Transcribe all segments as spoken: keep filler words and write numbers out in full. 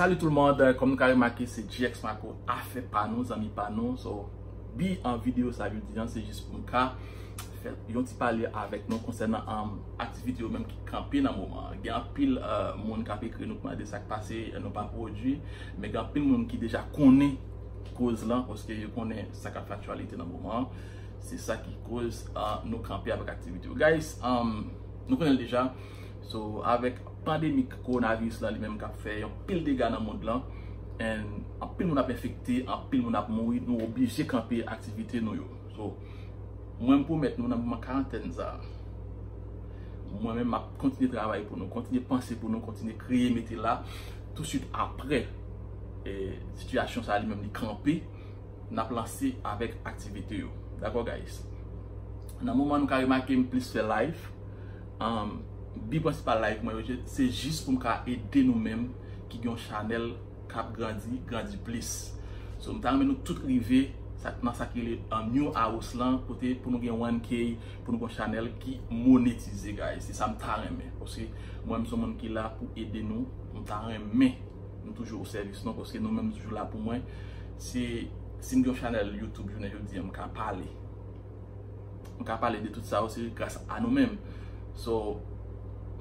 Salut tout le monde, kòm nou ka remake, se G X Marco, afè pa nou, zanmi pa nou. So, bi an videyo sa jodi an, se jis pou m ka fè yon ti pale avèk nou konsènan um, aktivite yo menm ki kanpe nan moman an. Gen anpil uh, moun k ap ekri nou pou mande sa k pase, nou pa pwodui, men gen anpil moun ki deja konnen koz lan, paske yo konnen sa k ap fè aktyalite nan moman an. Se sa ki koz uh, nou kanpe avèk aktivite yo. Guys, um, nou konnen l deja. So, avèk pandemik kowonaviris lan li menm k ap fè yon pil dega nan mond lan, and anpil moun ap enfekte, anpil moun ap mouri, nou oblije kanpe aktivite nou yo. So, mwen m pwomèt nou nan moman karantèn sa a, mwen menm m ap kontinye travay pou nou, kontinye panse pou nou, kontinye kreye, mete la. Touswit apre e, sitiyasyon sa a li menm li kanpe, n ap lanse avèk aktivite yo. Dakò, guys? Nan moman nou ka remake m plis fè live, um, bi prensipal live mwen yo, se jis pou m ka ede nou menm ki gen yon chanèl k ap grandi, grandi plis. So, m ta renmen nou tout rive sa, nan sa ki rele um, New House lan, kote pou nou gen one K, pou nou gen yon chanèl ki monetize, guys. Se sa m ta renmen. Paske mwen, m se yon moun ki la pou ede nou. M ta renmen nou toujou o sèvis nou, paske nou menm toujou la pou mwen. Si, si m gen yon chanèl YouTube, jounen jodi an, m ka pale. M ka pale de tout sa yo, se gras a nou menm. So,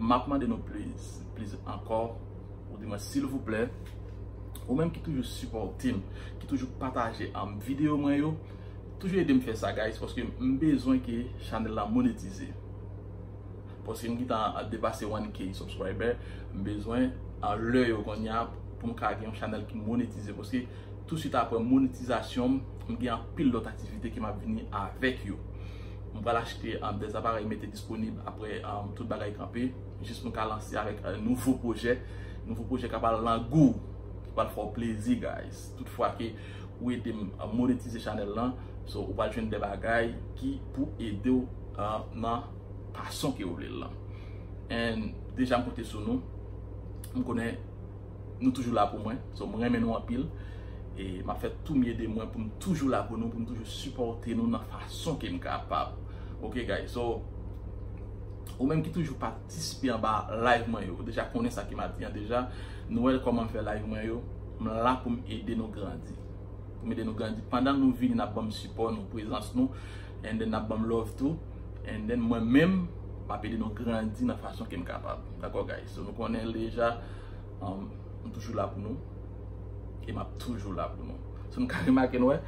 m ap mande nou please, please ankò, ou di mwen silvouplè, ou menm ki toujou sipòte m, ki toujou pataje um, videyo mwen yo, toujou ede m fè sa, guys, paske m bezwen ke chanèl la monetize. Paske m gentan depase one K subscriber, m bezwen, a, lè yo kounye a pou m ka gen yon chanèl ki monetize. Paske touswit apre monetizasyon, m gen anpil lòt aktivite ke m ap vini avèk yo. M pral achte, um, des aparèy mete disponib apre, um, tout bagay kanpe, jis pou m ka lanse avèk, uh, nouvo pwojè. Nouvo pwojè k ap al nan gou, ki pral fè w plezi, guys. Tout fwa ke ou ede m, uh, monetize chanèl lan, so, ou pral jwenn de bagay ki pou ede w, uh, nan fason ke ou vle l lan. And deja m konte sou nou. M konnen nou toujou la pou mwen. So, mwen renmen nou anpil. E m ap fè tou m ye de mwen pou m toujou la pou nou, pou m toujou sipòte nou nan fason ke m kapab. Ok, guys? So, ou menm ki toujou patisipe anba live mwen yo, ou deja konnen sa ke m ap di an deja. Nou wè kòman m fè live mwen yo. M la pou m ede nou grandi. Pou m ede nou grandi. Pandan nou vini, n ap ban m sipò nou, prezans nou. And then, n ap ban m love tou. And then, mwen menm, m ap ede nou grandi nan fason ke m kapab. Dakò, guys? So, nou konnen l deja. Um, m toujou la pou nou. E m ap toujou la pou nou. So, nou ka remake, nou wè,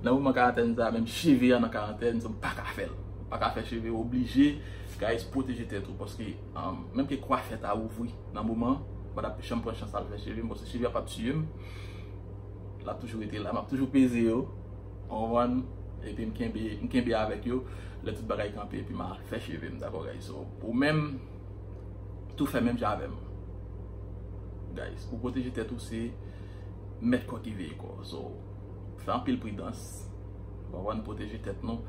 nan moman karantèn sa, menm cheve a nan karantèn, so, m pa ka fè l. M pa ka fè cheve, oblije, guys, pwoteje tèt ou. Paske, um, menm ke kwafè ta ouvri nan moman, m pa t ap janm pran chans al fè cheve m, paske cheve a p ap tiye m. L ap toujou rete la, m ap toujou peze yo. Ou konprann? Epi m kenbe, m kenbe avèk yo. Lè tout bagay kanpe, epi m al fè cheve m, dakò, guys? So, ou menm, tou fè menm jan avè m. Guys, pou pwoteje tèt ou, se mèt kò ki veye kò. So, fè anpil pridans. Ou konprann? Pwoteje tèt nou.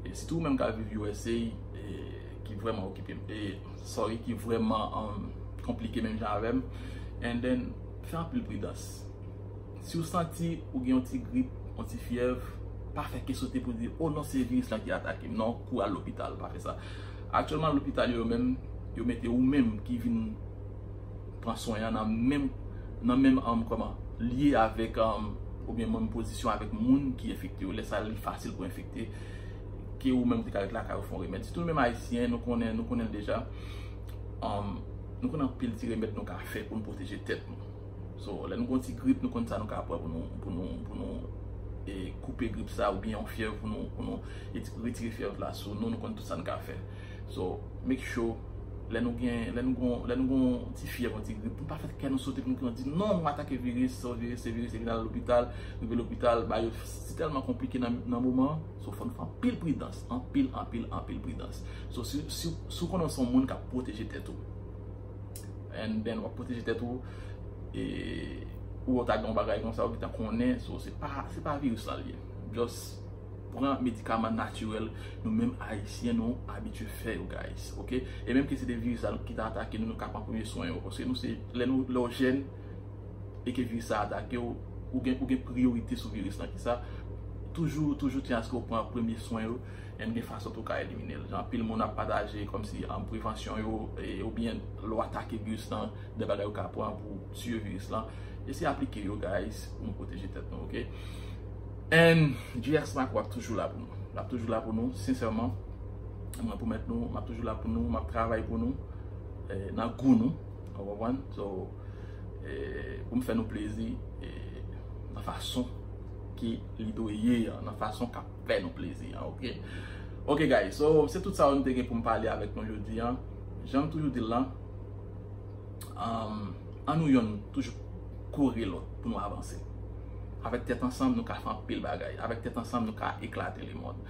E sitou ou menm k ap viv U S A, e, ki vrèman okipe m, e, sorry, ki vrèman, um, konplike menm jan avè m. And then, fè anpil pridans. Si w santi ou gen yon ti grip, yon ti fyèv, pa fè ke sote pou di, "Oh non, se viris lan ki atake m." Non, kouri al lopital, pa fè sa. Aktyèlman, lopital yo menm, yo mete ou menm ki vin pran swen an nan menm, nan menm, um, kòman, lye avèk, um, oubyen menm pozisyon avèk moun ki enfekte yo. Lè sa, li fasil pou enfekte. Ke ou menm te ka ret lakay ou fè yon remèd. Sitou nou menm Ayisyen, nou konnen, nou konnen l deja. Um, nou konnen anpil ti remèd nou ka fè pou n pwoteje tèt nou. So, lè nou gen yon ti grip, nou konn sa nou ka pran pou nou, pou nou, pou nou, e, koupe grip sa, oubyen yon fyèv pou nou, pou nou, e, retire fyèv la sou nou, nou konn tout sa nou ka fè. So, make sure, lè nou gen, lè nou gon, lè nou gon ti fyèv, yon ti grip, nou pa fè kè nou sote pou nou di, "Non, nou atake viris, se viris, se viris," epi n al lopital, nou rive lopital, bagay yo si tèlman konplike nan, nan moman an. So, fò nou fè anpil pridans, anpil, anpil, anpil pridans. So, si, si, si w konnen w se yon moun k ap pwoteje tèt ou, and then w ap pwoteje tèt ou, e, ou wè w ta gen yon bagay konsa, ou gentan konnen, so, se pa, se pa viris lan l ye. Just pran medikaman natirèl nou menm Ayisyen nou abitye fè yo, guys, ok? E menm ke se de viris la ki ta atake nou, nou ka pran premye swen yo, paske nou se, lè nou, lè w jèn, e ke viris sa atake w, ou gen, ou gen priyorite sou viris lan, ki sa, toujou, toujou tyen aske w pran premye swen yo, and gen fason tou w ka elimine l. Jan anpil moun ap pataje kòmsi, um, prevansyon yo, e, oubyen lè w atake viris lan, de bagay ou ka pran pou tiye viris lan, Eseye aplike yo, guys, pou nou pwoteje tèt nou, ok? And G X Macro ap toujou la pou nou. L ap toujou la pou nou, sensèman. Mwen pwomèt nou, m ap toujou la pou nou, m ap travay pou nou, eh, nan gou nou, ou konprann? So, eh, pou m fè nou plezi, eh, nan fason ki li dwe ye an, nan fason k ap fè nou plezi an, ok? Ok, guys, so, se tout sa yo m te gen pou m pale avèk nou jodi an. Jan m toujou di l lan, um, an nou yonn toujou kouri lòt pou nou avanse. Avèk tèt ansanm, nou ka fè anpil bagay. Avèk tèt ansanm, nou ka eklate lemonn.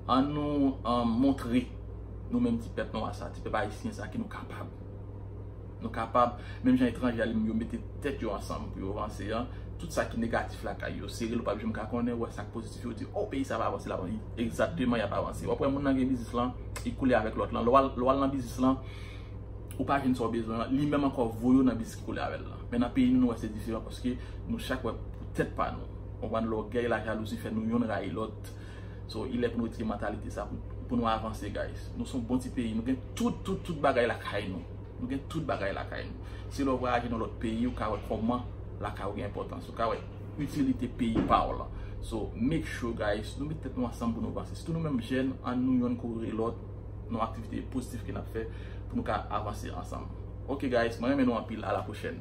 An nou, um, montre nou menm ti pèp nwa sa, ti pèp ayisyen sa, ke nou kapab. Nou kapab, menm jan etranje a li menm yo mete tèt yo ansanm pou yo vanse an, tout sa ki negatif lakay yo, sere l, ou p ap janm ka konnen, ou wè sa k pozitif, yo di, oh, peyi sa pa avanse, l ap avanse. Egzakteman, y ap avanse. W ap wè moun nan gen biznis lan, li koule avèk lòt lan. Lè w al, lè w al nan biznis lan, ou pa jwenn sa w bezwen an, li menm ankò voye w nan biznis ki koule avè l lan. Men nan peyi nou, nou wè se diferan paske nou chak wè pou tèt pa nou. Ou konprann, lògèy, lajalouzi fè nou yonn rayi lòt. So, il est pou nou retire mantalite sa pou, pou nou avanse, guys. Nou se yon bon ti peyi, nou gen tout, tout, tout bagay lakay nou. Nou gen tout bagay lakay nou. Si lè w vwayaje nan lòt peyi, ou ka wè kòman lakay ou gen enpòtans. Ou ka wè itilite peyi pa w lan. So, make sure, guys, nou met tèt nou ansanm pou nou vanse. Sitou nou menm jèn, an nou yonn kouri lòt, nan aktivite pozitif ke n ap fè pou nou ka avanse ansanm. Ok, guys, mwen renmen nou anpil. A la pwochèn.